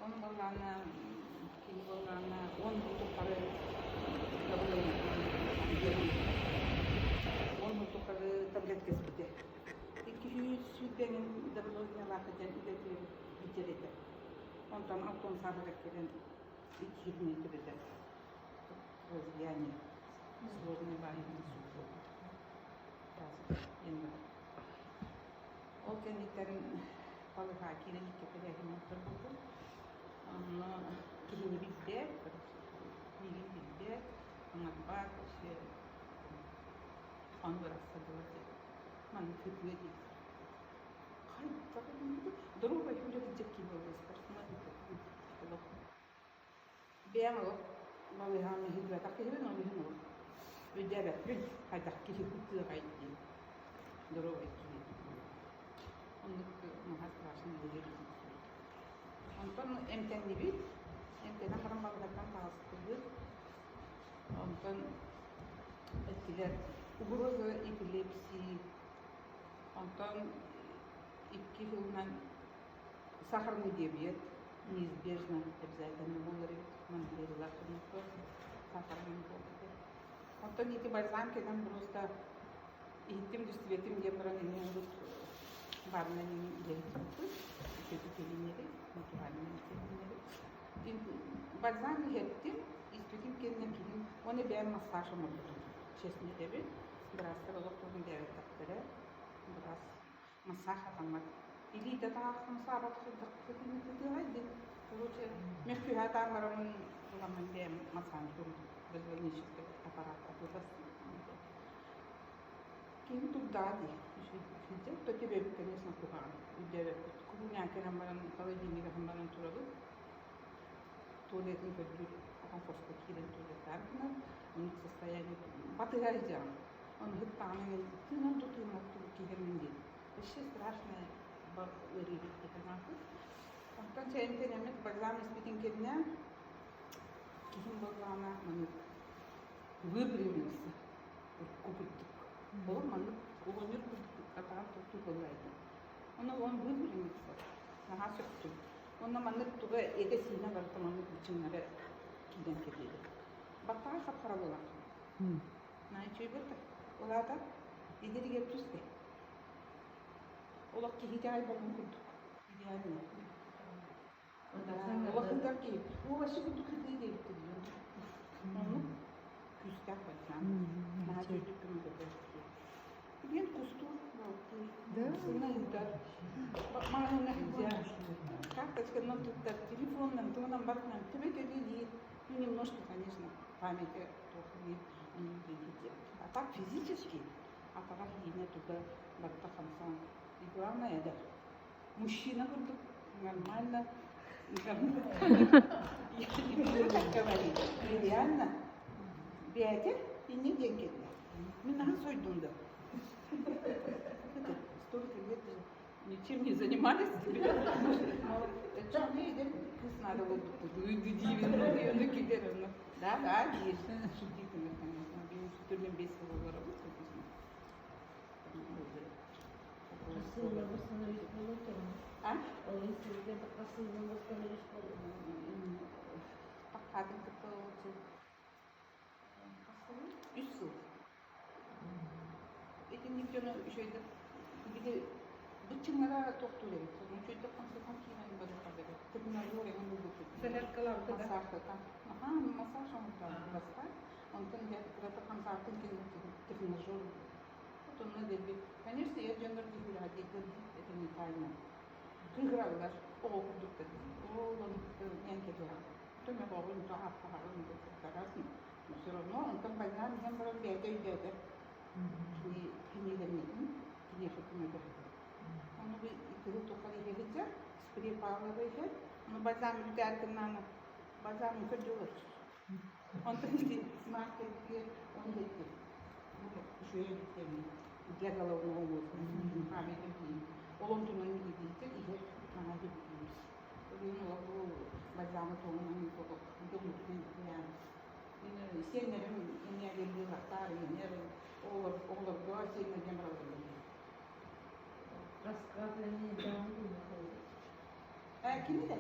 Ону буоллаҕына, кини буоллаҕына 10 сыл тухары 10 сыл тухары таблетка испитэ. 220 давлениелаах диэн үлэтигэр бүтэр этэ. Онтон алтан сааһыгар кэлэн иккиһин төбөтө возлияние сложный баайын суох буолбут. Ол кэнниттэн балыыһаҕа киирэн икки тэрээһин оҥорторбуппут. Онно киһини билбэт, миигин билбэт, аҥарбат, вообще ону бырахса дылы диэн маннык ытыа диир. Хайдах доруобай үлэ сылдьар киһи буолла спортсмен олох Бэйэм олох балыыһаҕа иһиллибэтэх киһибин, ол иһин олох өйдөөбөппүн, хайдах киһи ытыаҕай диэн, доруобай киһи. Оннук наһаа страшно ыарыы Онтон эмтэннибит, эмтэнэн баран балыыһаттан таҕыстыбыт. Онтон эттилэр угроза эпилепсии. Онтон 2 сылынан сахарный диабет неизбежно обязательно буолар эбит маннык дьоннорго сахарный буолбут. Оттон ити бальзам кэлэн просто иһиттим истибэтим диэн баран эмиэ урут баарынан иһэрбиппит үчүгэй натуральный бальзам иһэттим, испитим кэннэ киһим уонна бэйэм массаж оҥорбутум, честно этэбин, быраастар олох тугун диэбэтэхтэрэ, быраас массаж атаммат илиитэ таах хамсаабат кытыаҕай диэн, короче, мөккүһэ таан бараммын ыламмын бэйэм массаж гальванический аппарат атыыластым. Киһим турдаҕа дии, үчүгэй то төбөбүт, конечно, куһаҕан, өйдөөбөппүт. Кухняҕа кэлэн баран, холодильник аһан баран турабыт, туалетын көрдүүр ахан хоско киирэн туалеттаан гынан, оннук состояние батыһа сылдьаҕын. Ону һыттаҕына тыынан тутуунан киһирмин диэн. Вообще страшная ыарыы эбит. Онтон чэйинтэнэммит бальзам испитин кэннэ киһим буоллаҕына маннык выпрямился курдук. Ол маннык оҕонньор курдук атаҕын туттуу буоллайда. Ону он выпрямился. Наһаа сөптүм. Онно маннык туга этэ-сиинэ барыта маннык быччыҥнара киирэн кэлиэбит. Баттаҕа хап-хара буолан. Наһаа үчүгэй буолта. Ол аата эдэригэр түстэ. Олох киһи итэҕэйбэтин курдук. Идеально. Олох ытар киһи. Оо, вообще курдук ытыы диэбиттэр. Оннук күүстээх бальзам. Наһаа үчүгэйдик көмөлөһөр. Билигин кустуур, балыктыыр. Сына ыытар. Маҕаһыыҥҥа сылдьар. Карточканан туттар, телефонунан, тугунан барытынан төбө-төбө диир. Ну, немножко, конечно, памяти плохо диир. А так физически атаҕар иинэ тута барыта хамсаан. И главное, это мужчина курдук нормально. Я не буду так говорить. Реально. Бэйэтэ инньэ диэн кэллэ. Мин наһаа сойдум да. Столько лет же ничем не занимались. Кыыс надо было Да, да, диир. Шутить, конечно. 5 сыл олоробут, конечно. Хас сылынан восстановить буолуо А? Ол институтка хас сылынан восстановить буолуо? Паккатын кытта 3 сыл. Итинник дьону үчүгэйдик били быччыҥнара тохтуур эбит. Үчүгэйдик хамсатан киирэн барыахха эбит. Тренажер эҥин булбуппут. Сэлэркалаабыта да? Массажтатан. Аха, массаж оҥортоон бастаан. Онтон дьэ кырата хамсаатын тренажер. Вот онно дэлби. Конечно, эр дьоннор киһилээх это не тайна. Кыыһыраллар, оҕо курдуктар. Ол ону ньээҥкэтиэҕэ. Төмө оҕун таһааттаһарын кыттарасың. Но все равно онтон бальзам иһэн баран бэйэтэ өйдөөтө. Кини кинилэммитин, киниэхэ көмөлөһөр. Ону бу икки тухары иһэ сылдьар, спрей Павлова иһэр. Ону бальзам бүтээр гыннаана бальзамын көрдүлэр. Онтон ити маркетигэр ону иһэттим. Үчүгэй эбит для головного мозга. Ол онтунан иһиттэр иһэр наһаа сөбүлүүр. Ол олох бу бальзамы туһунан олох дьоммутун сиэннэрим инньэ инньэ оҕолорго сиэннэргэ бараллар. Раскатывание Кини да?